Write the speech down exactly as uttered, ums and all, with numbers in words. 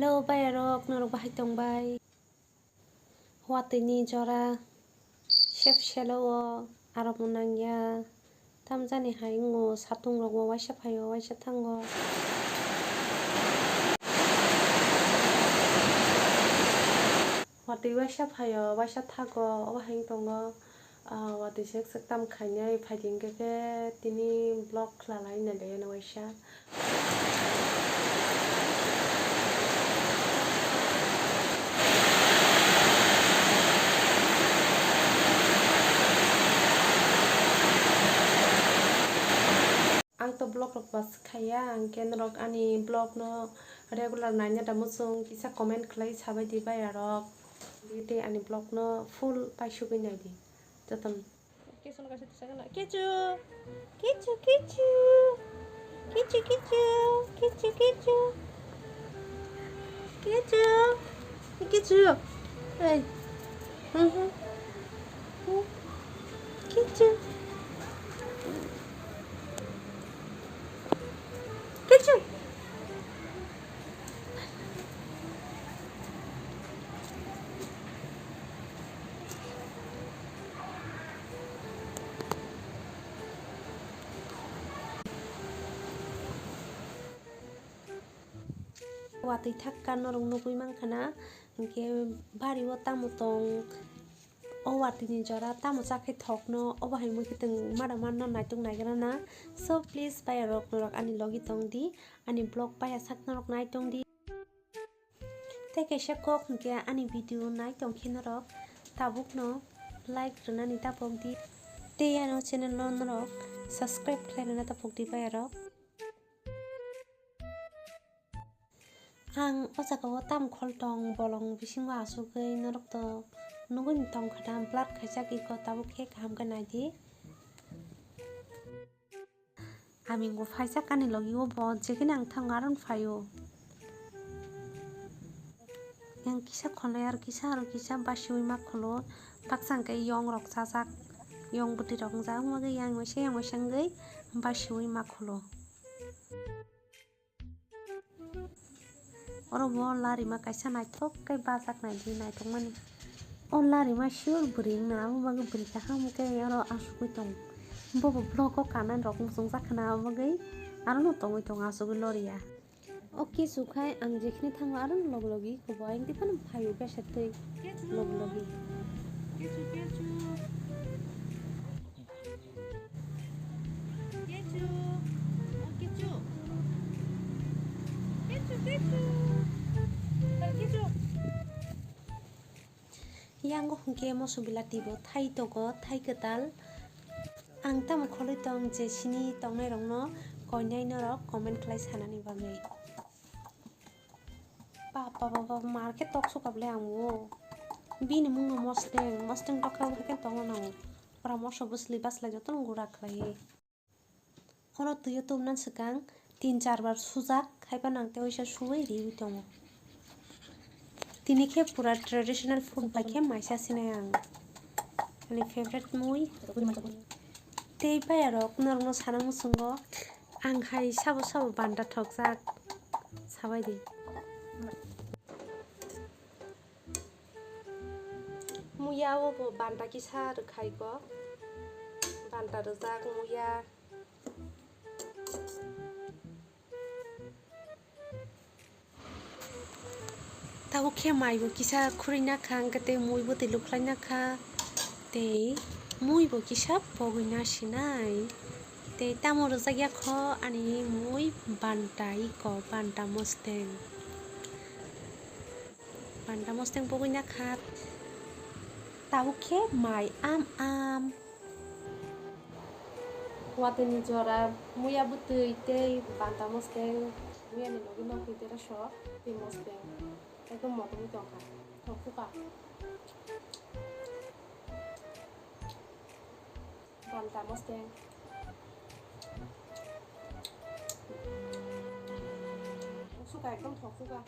Hello, bayarok, norok bahai tong bai? Watwi ni jora sep selo o, aro bo nangya. Tamjani hai wngo, satung rok bo waisa phaio, waisa thango. Watwi waisa phaio, waisa thago, obo hai wng tongo. Ah, watwi sek sek tam khainai, phaidi hwnkhe khe tini vlog khwlalai nai le waisa. Ang to vlog rok ba swkhaiya, ang khe norok ani vlog no regular naina da muchung, kisa comment khlai sabai di bayarok. Tei ani vlog no full paisugwi nai di. Jotono. Kechu no kaisa tisa gana. Kechu. Kechu, kechu. Kechu, kechu. Kechu, kechu. Kechu. Kechu. Hey. Mhm. Kechu. Kechu. Watwi thakka norok nugwi mankha na, hinkhe bari o tamo tong. O watwi ni jora tamo cha khe thokno, obo hai mui kwtwng mada manno naitok naigra na. So please bayarok norok ani logi tong di, ani vlog paiya sak norok nai tong di. Tei kaisa kok hinkhe ani video nai tong khe norok tabukno like rwnani tapok di. Tei ano channel no norok subscribe khlai rwna tapok di bayarok. Ang o jaga o tam khol tong bolong bisingo asugwi norok to nugwi tong kha da blur khaijak iko tabuk khe kaham khe nai di. Ami bo phaijak ani logi o bo jekhe nang thango aro phaio. Yang kisa khonai aro kisa aro kisa basiwi ma kholo baksa hwnkhe yong rok chajak yong bwtwi rok wngjak wngma khe yang waisa yang waisa wngwi basiwi ma kholo. Oro bo larima kaisa naithok khe bachak nai di naithokmani. O larima sure bwrwi wngna abo bagwi bwrwi kaham khe oro asugwi tongo. Bobo vlog o kanani rok muchungjak khna abo bagwi arono tongwi tongo asugwi loriya. O kechu khai ang jekhne thango arono log logi kobo ayang tei phano phaio besa twi log logi. Kechu, kechu. Kechu. O kechu. Kechu, kechu. Hai kechu. Yango hwnkhe moso bilati bo thai togo, thai kwtal. Ang tamo kholwi tong je sini tongnai rokno koinai norok comment khlai sanani bagwi. Baba, baba, market tok suka bwle ang o. Bini mungno mosteng, mosteng tok khe obo hai khe tongo nango. Pora moso bwsli baslai jotono gura khlaiwi. Oro twi o tubunani swkang tin char bar sujak, hai phano ang tei waisa suwi riwi tongo. Tini khe pura traditional food bai khe maisa sinai ang. Ani favorite mui. Tei bayarok norokno sana muchungo. Ang hai sabo sabo banda thokjak sabai di. Muya o bo banda kisa rwkhai ko. Banda rwjak muya. Tabuk khe mai bo kisa khurui nakha, hwnkhe tei mui bo twi lukhlai nakha, tei mui bo kisa pogwi nasinai, tei tamo rwjak ya kho ani mui banta iko, banta mosteng, banta mosteng pogwi nakha. Tabuk khe mai am am. Watwi ni jora muya bwtwi tei banta mosteng, muya ni logi nokni dera sok tei mosteng ekdom motom wng tongkha, thok khuka. Banta mosteng khuka, ekdom thok khuka.